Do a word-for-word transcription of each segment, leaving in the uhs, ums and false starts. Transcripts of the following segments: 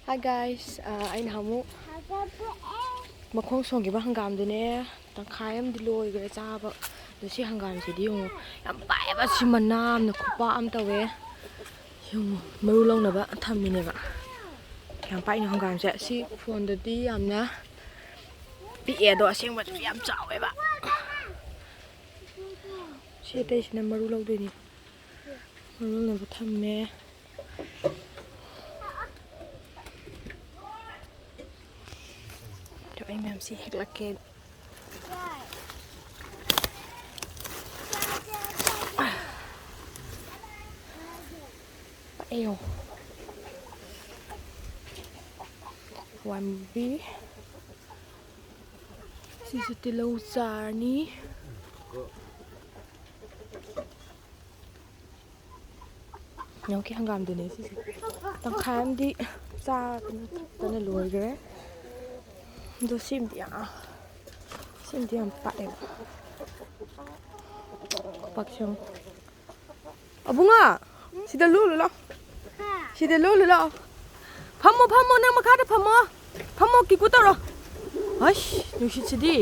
Hi guys, ꯑꯩꯅ ꯑꯃꯨꯛ ꯃꯈꯣꯡ ꯁꯣꯡꯈꯤꯕ ꯍꯪꯒꯥꯝꯗꯨꯅꯦ, ꯇꯪꯈꯥꯏ ꯑꯃꯗꯤ ꯂꯣꯏꯈ꯭ꯔꯦ ꯆꯥꯕ꯫ ꯑꯗꯣ ꯁꯤ ꯍꯪꯒꯥꯝꯁꯤꯗꯤ ꯌꯦꯡꯉꯣ, ꯌꯥꯝ ꯄꯥꯛꯑꯦꯕ꯫ ꯁꯤ ꯃꯅꯥ ꯑꯃꯅ ꯈꯨꯄꯥꯛ ꯑꯃ ꯇꯧꯋꯦ꯫ ꯌꯦꯡꯉꯣ, ꯃꯔꯨ ꯂꯧꯅꯕ ꯊꯝꯃꯤꯅꯦꯕ꯫ ꯌꯥꯝ ꯄꯥꯛꯏꯅꯦ ꯍꯪꯒꯥꯝꯁꯦ꯫ ꯁꯤ ꯐꯣꯟꯗꯗꯤ ꯌꯥꯝꯅ ꯄꯤꯛꯑꯦ, ꯑꯗꯣ ꯑꯁꯦꯡꯕꯗꯨꯗꯤ ꯌꯥꯝ ꯆꯥꯎꯋꯦꯕ꯫ ꯁꯤ ꯑꯇꯩꯁꯤꯅ ꯃꯔꯨ ꯂꯧꯗꯣꯏꯅꯤ꯫ ꯃꯔꯨ ꯂꯧꯅꯕ ꯊꯝꯃꯦ꯫ ꯑꯗꯣ ꯑꯩ ꯃꯌꯥꯝꯁꯤ ꯍꯦꯛꯂꯛꯀꯦ꯫ ꯄꯥꯛꯑꯦꯌꯣ꯫ ꯍꯋꯥꯏ ꯃꯨꯕꯤ꯫ ꯁꯤꯁꯨ ꯇꯤꯜꯍꯧ ꯆꯥꯔꯅꯤ꯫ ꯌꯦꯡꯉꯨꯀꯤ ꯍꯪꯒꯥꯝꯗꯨꯅꯦ ꯁꯤꯁꯦ꯫ ꯇꯪꯈꯥꯏ ꯑꯃꯗꯤ ꯆꯥꯗꯅ ꯊꯛꯇꯅ ꯂꯣꯏꯈ꯭ꯔꯦ꯫ ꯑꯗꯣ ꯁꯤꯃꯗꯤ ꯌꯥꯝ, ꯁꯤꯃꯗꯤ ꯌꯥꯝ ꯄꯥꯛꯑꯦꯕ꯫ ꯈꯨꯄꯥꯛꯁꯦ ꯌꯦꯡꯉꯨ꯫ ꯑꯕꯨꯡꯉꯣ, ꯁꯤꯗ ꯂꯨꯂꯨ ꯂꯥꯎ꯫ ꯁꯤꯗ ꯂꯨꯂꯨ ꯂꯥꯎ꯫ ꯐꯝꯃꯣ, ꯐꯝꯃꯣ, ꯅꯪ ꯃꯈꯥꯗ ꯐꯝꯃꯣ꯫ ꯐꯝꯃꯣ, ꯀꯤꯀꯨ ꯇꯧꯔꯣ꯫ ꯑꯁ, ꯅꯨꯡꯁꯤꯠꯁꯤꯗꯤ꯫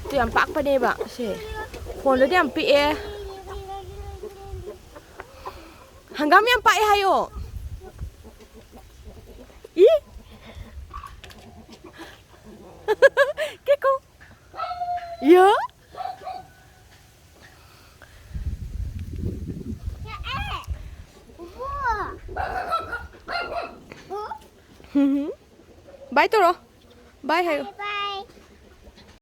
ꯑꯗꯨ ꯌꯥꯝ ꯄꯥꯛꯄꯅꯦꯕ ꯁꯦ꯫ ꯐꯣꯟꯗꯗꯤ ꯌꯥꯝ ꯄꯤꯛꯑꯦ꯫ ꯍꯪꯒꯥꯝ ꯌꯥꯝ ꯄꯥꯛꯑꯦ ꯍꯥꯏꯌꯣ꯫ ꯏ꯫ ꯀꯤꯀꯨ꯫ ꯌꯥ꯫ ꯕꯥꯏ ꯇꯧꯔꯣ꯫ ꯕꯥꯏ ꯍꯥꯏꯌꯣ꯫